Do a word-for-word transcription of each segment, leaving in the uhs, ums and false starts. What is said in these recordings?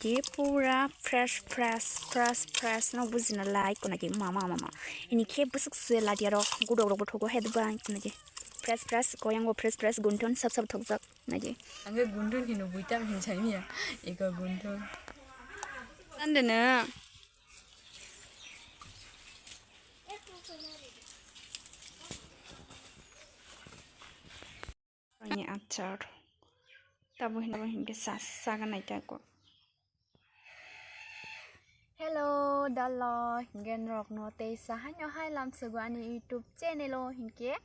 Pura fresh, fresh, fresh, fresh no bujina lai kuna je mama, mama. Ini khe bwswk se ladia rok, gudok rok bo thogo head bang kuna je. Fresh, fresh, koyango fresh, fresh, gunthun sap sap thokjak na je. Angke gunthun hino buitam hin saimiya, eko gunthun. Tandana. Ani achar. Tabo hin, tabo hin ke sa, sa ganai ta ko. Hello, dalo, hinke norok no tei sahaino hai lamsogo ani YouTube channel o hinke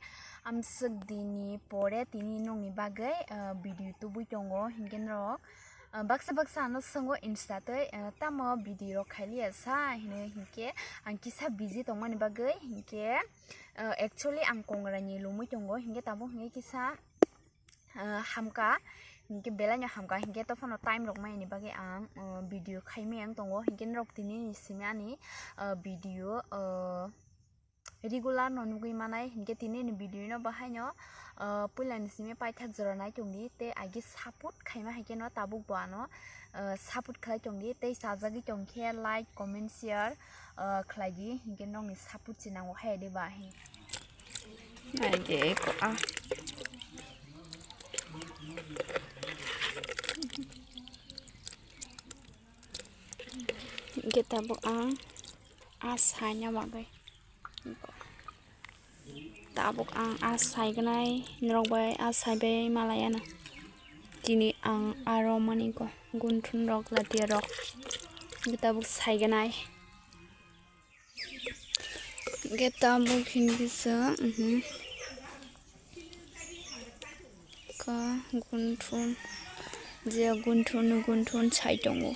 amswk dini pore tini nongni bagwi, ah, video tubui tongo hinke norok, ah, baksa baksa ano songo Insta tei, ah, tamo video rok khailiya sa hino hinke ang kisa busy tongmani bagwi hinke, ah, actually ang kongra ni lumui tongo hinke tamo hinke kisa ah, hamka, hinkhe belai no hamka, hinkhe tophano time rok mai ni bagwi ang, ah, video khai maya wng tongo, hinkhe norok tini ni simi ani, ah, video, ah, regular no nugwi manai, hinkhe tini ni video no bahai no, ah, puila ni simi paithak jora nai tongdi, tei agi support khaima hai khe no tabuk bo ano, ah, support khlai tongdi, tei chajagwi tongkhe like, comment, share, ah, khlai di, hinkhe nokni support se nango hai de ba hin. Naidi eko ah. Hinkhe tabuk ang ah saina bagwi. Tabuk ang ah saignai, norok bai ah saibai malaya na. Tini ang aro mani ko gunthun rok, latia rok. Hinkhe tabuk saignai. Geta bukhin kisa, mhm. Ka gunthun, je gunthun, gunthun sai tongo.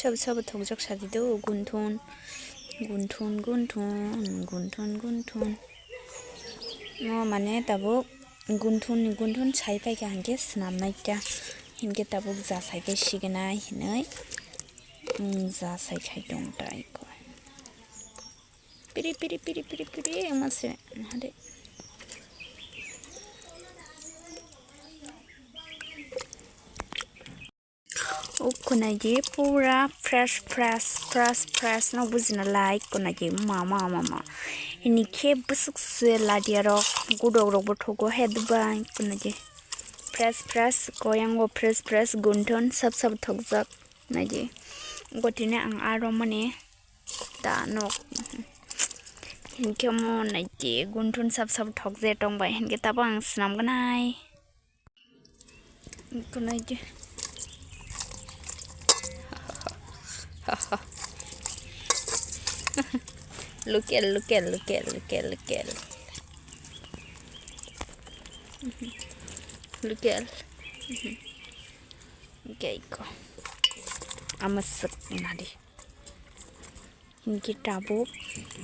Sabo sabo thokjak sadi do, gunthun, gunthun, gunthun, gunthun, gunthun. No mane tabuk gunthun ni gunthun sai paikha hinkhe swnamnai kha, hinkhe tabuk ja saipai signai hinwi, mm, ja saikhai tong tai ko. Piri, piri, piri, piri, piri, wngma se, hade. O khwnai di pura fresh, fresh, fresh, fresh no bujina lai khwnai di mama, mama. Ini khe bwswk se ladia rok, gudok rok bo thogo head bai khwnai di. Fresh, fresh, koyango fresh, fresh, gunthon sap, sap thokjak nai di. Gotine ang aro mani. Ta nok. Hinkhe mo naidi gunthun sap sap thokje tongbai hinkhe tabo ang swnam gnai. Naidi. Lukel, lukel, lukel, lukel, lukel. Lukel. Gei ko. Ama sik nadi. Hinkhe tabuk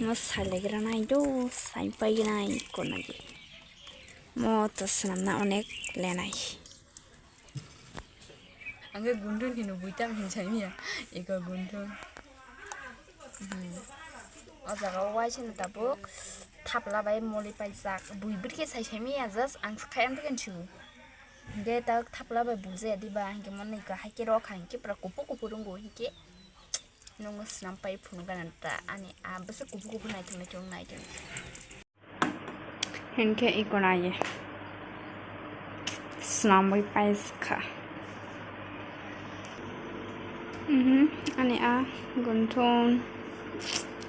no sailaigranai do, saipaigranai konai. Mo to swnamna onek lenai. Angkhe gunthun hino buitam hin saimiya, eko gunthun. Hmm. O jaga o waisano tabuk thapla bai moli paijak. Bui bwrwi khe sai saimiya, just ang swkha ang twikheno sibu. Hinkhe tak thapla bai buljaya diba, hinkhe mani kahai khe rok hai hinkhe pura kuphur kuphur wngbo hinkhe. Nungno swnam pai phunuk gana ta ani a bwswk kuphur kuphur naithok naithok wng naithok. Hinkhe iko nai swnamwi paiskha. Mhm, ani a gunthun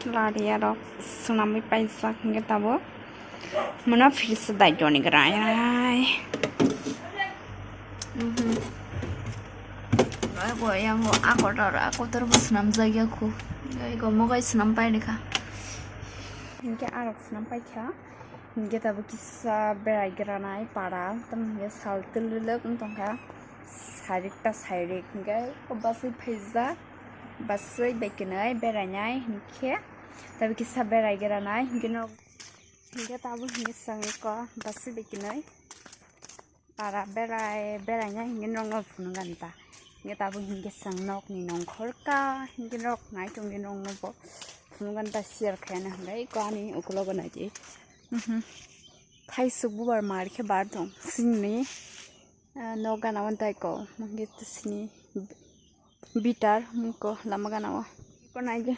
laria rok swnamwi paijak hinkhe tabuk. Mano phirsa dai joni grai. Mhm. Ai bo yang bo akotor, akotor bo swnam jagya khu. Ai go mogai swnam pai rikha. Hinkhe arok swnam pai kha. Hinkhe tabuk kisa berai granai para. Tam hinkhe sal twlwlwk wng tongkha. Sarik ta sairik hinkhe baswi phaijak. Baswi bai kwnai berainai hinkhe. Tabi kisa berai gira nai, hinkhe no, hinkhe tabuk hinkhe chwng eko basi bai kinui para berai, berai nai hinkhe norok no phunukgani ta. Hinkhe tabuk hinkhe chwng nokni nongkhor ka, hinkhe norok nai tongdi norok no bo phunukgani ta share khaina hinwi eko ani ukulogo naidi. Mhm. Thaisuk bubar mar khe bar tong sini, ah, nok gana o tei ko, hinkhe sini bitar ko lama gana o. Eko naidi.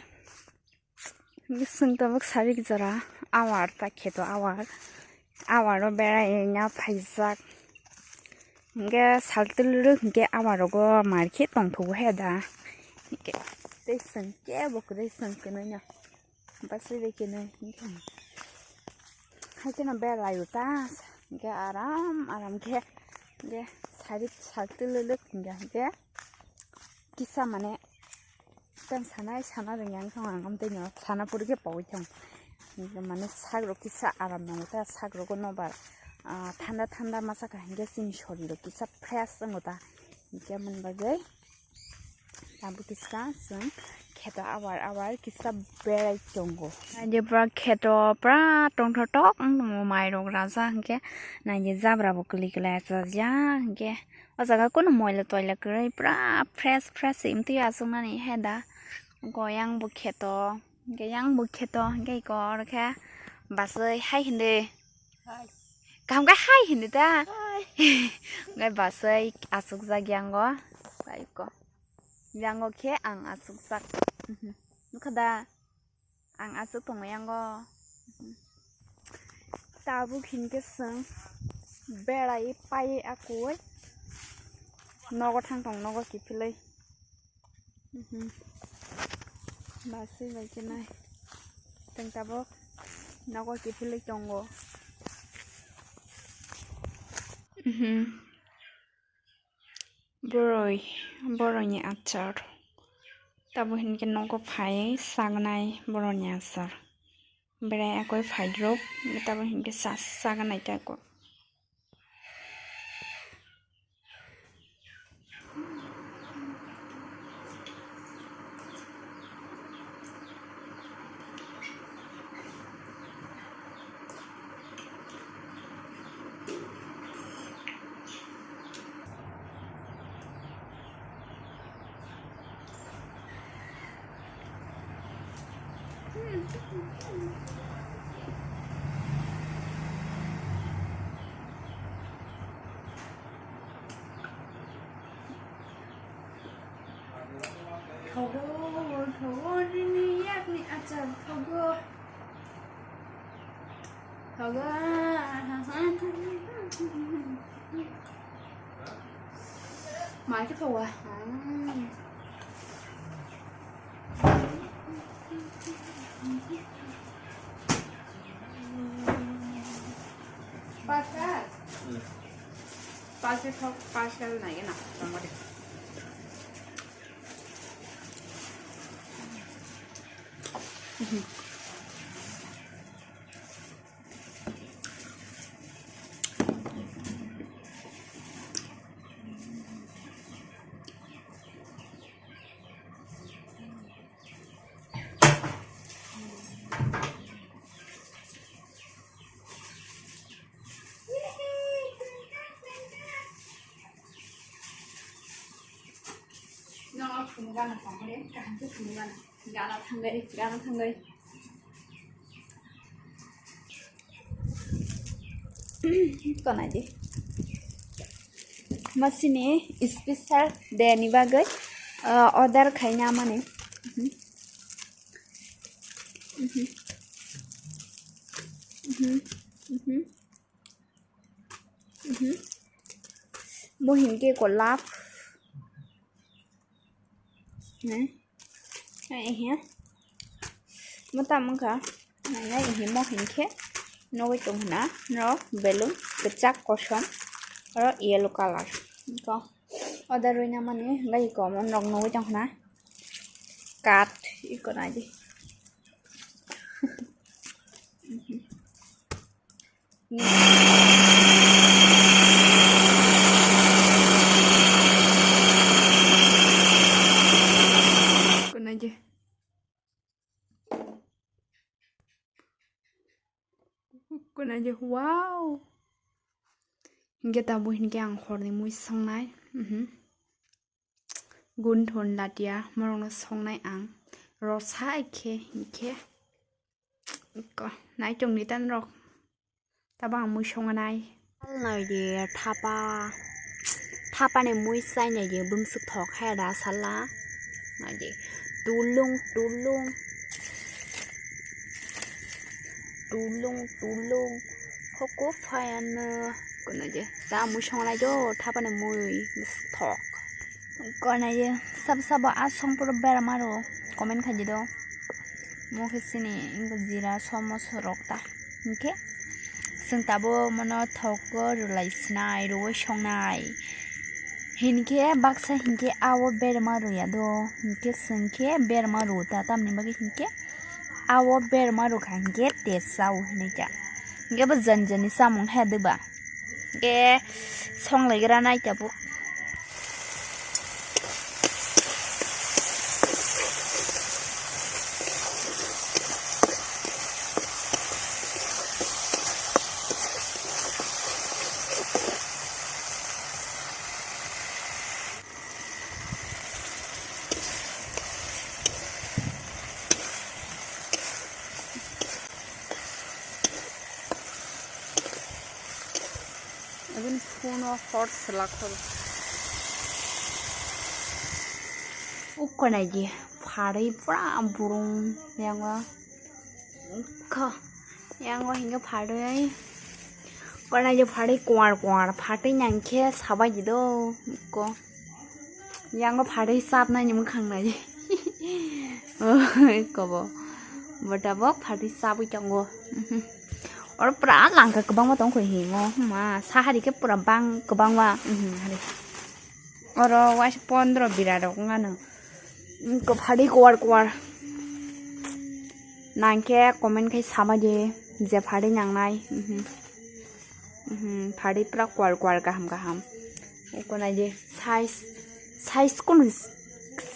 Hinkhe chwng tabuk sarik jora awar ta kheto awar. Awar o berai na phaijak. Hinkhe sal twlwrwk hinkhe awar rogo mar khe tongthogo he da. Hinkhe tei chwng kebo kwrwi chwng kwnwi no. Basi bai kwnwi hinkhe. Hai kheno berai o ta. Hinkhe aram aram khe. Hinkhe sarik sal twlwrwk hinkhe hinkhe. Kisa mane Tang sanai sana rwngya wngkha ang, amtwi no sana puri khe paui thang. Mane sak rok kisa aram nango ta, sak rogo nobar, ah, thanda thanda masa kha hinkhe chini sorir rok kisa fresh wngo ta. Hinkhe mani bagwi tabuk kisa chwng kheto awar awar kisa berai tongo. Naidi pura kheto pura tongthok thok wng tongo, mai rok raja hinkhe naidi jabra bo kwlwi kwlwi achajak hinkhe. O jaga kunu moila toila kwrwi, pura fresh fresh se wngtwi aswknani he da. Goyang bo kheto, hinkhe yang bo kheto, hinkhe eko oro khe baswi hai hindi. Hai. Kaham khe hai hindi ta. Hai. Hinkhe baswi aswkjak yang o. Hai ko. Yang o khe ang aswkjak. Mhm. Nukha da. Ang aswk tongo yango. Tabuk hinkhe chwng berai pai akui nogo thang tong nogo kiphilwi. Mhm. Baswi bai khe nai. Teng tabuk nogo kiphilwi tongo. Mhm. Boroi, boroini achar. Tabo hinkhe nogo phai sagnai boroini achar. Berai akoi phaidrop, tabo hinkhe sa-, sagnai ta ko. Thogo, thogo, nini yakni achar thogo. Thogo. Mai khe thogo. Pasta? Hmm. Pasta thok, pasta nai na, tama de. No, phunukgana tongmani, kaham khe phunukgana. Gana thangwi, gana thangwi. Konai di. Masini special day ni bagwi, uh, order khaina mani. Mhm. Mhm. Mhm. Mhm. Mhm. Bo hinkhe golap. Ne? Ai he. Mo tamo wngkha. Nai nai he mo hinkhe. Nogwi tong hwna. No balloon kwchak kosom. Oro yellow colour. Ko. Order rwina mani hinkhe iko mo nog nogwi tong hwna. Kat. Iko nai di. Kunai je. Wow. Hinkhe tabuk hinkhe ang horni mui songnai. Mhm. Gunthun latia morokno songnai ang. Rosa khe hinkhe. Ko, nai tongni tan rok. Tabuk ang mui songnai. Nai di thapa. Thapa ni mui sai nai di bumswk thok hai da sala. Nai di. Tulung, tulung. Tulung, tulung. Hoko phayano. Kono je. Ta mui songlai jo, thapani mui. Thok. Kono je. Sab sabo a song puro berama ro. Comment khaji do. Mo khe sini, ingo jira, somo sorok ta. Hinkhe. Sing tabo mono thok rulai sinai, ruwi songnai. Hinkhe baksa hinkhe awo berma ruya do. Hinkhe sing khe berma ru ta. Tamni bagwi hinkhe. Awo berma rwkha hinkhe tesa o hinui kha. Hinkhe bo jani jani chamung he diba. Hinkhe songlaigra nai tabuk. Even phone o hot selak hor. Ukko nai di, pharwi pura burung yango. Ukko yango hinga pharwi. Ukko nai di pharwi kuar kuar, phatwi nang khe sabai di do. Ukko. Yango phatwi chapnai ni mwkhang nai. Oi, kobo. Bota bo phatwi chapwi tongo. Mhm. Oro pura langka kwbangma tong kho himo. Ma, sahari khe pura bang kwbangma. Mhm, hari. Oro waisa pondro bira rok wngano. Ko phatwi kuar kuar. Nang khe comment khai sama di je phatwi nangnai. Mhm. Mhm, phatwi pura kuar kuar kaham kaham. Eko nai di size, size kono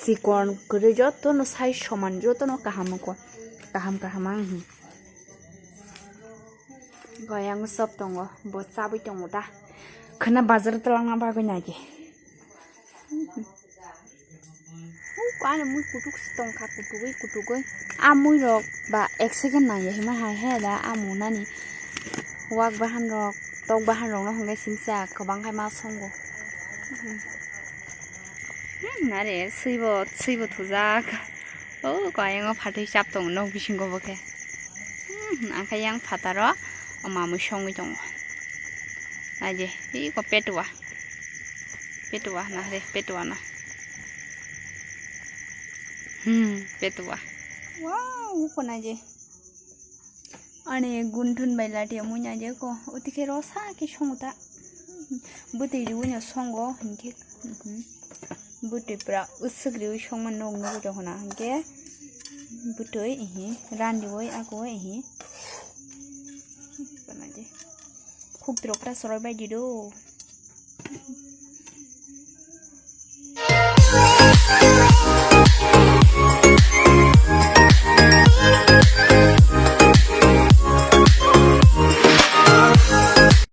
sikon kwrwi jotono size soman jotono kaham ko. Kaham kaham ang hi. Goyang sop tongo, bo chabwi tongo da. Khwna bazar twlangna bagwi nai di. Ani mui kutuk si tongkha, kutugwi kutugwi. A mui rok ba ek second nangya hima hai he da a mui nani. Wak bahan rok, tok bahan rok no hwnkhai singsa kwbang khai ma songo. Hmm, nare swibo, swibo thujak. O koyang o phatwi chap tongo nok bisingo bo khe. Hmm, angkhe yang phataro o mamui songwi tongo. Naidi, iko petua. Petua, nahre, petua no. Hmm, petua. Wow, uko naidi. Ani gunthun bai lati amui naidi ko. Uti khe rosa khe songo ta. Bwtwi riwi no songo, hinkhe. Mhm. Bwtwi pura usuk riwi songma nog nugwi rw hona hinkhe. Bwtwi, ihi, randiwi, akoi, ihi. Khuk drok ta soroi bai di do.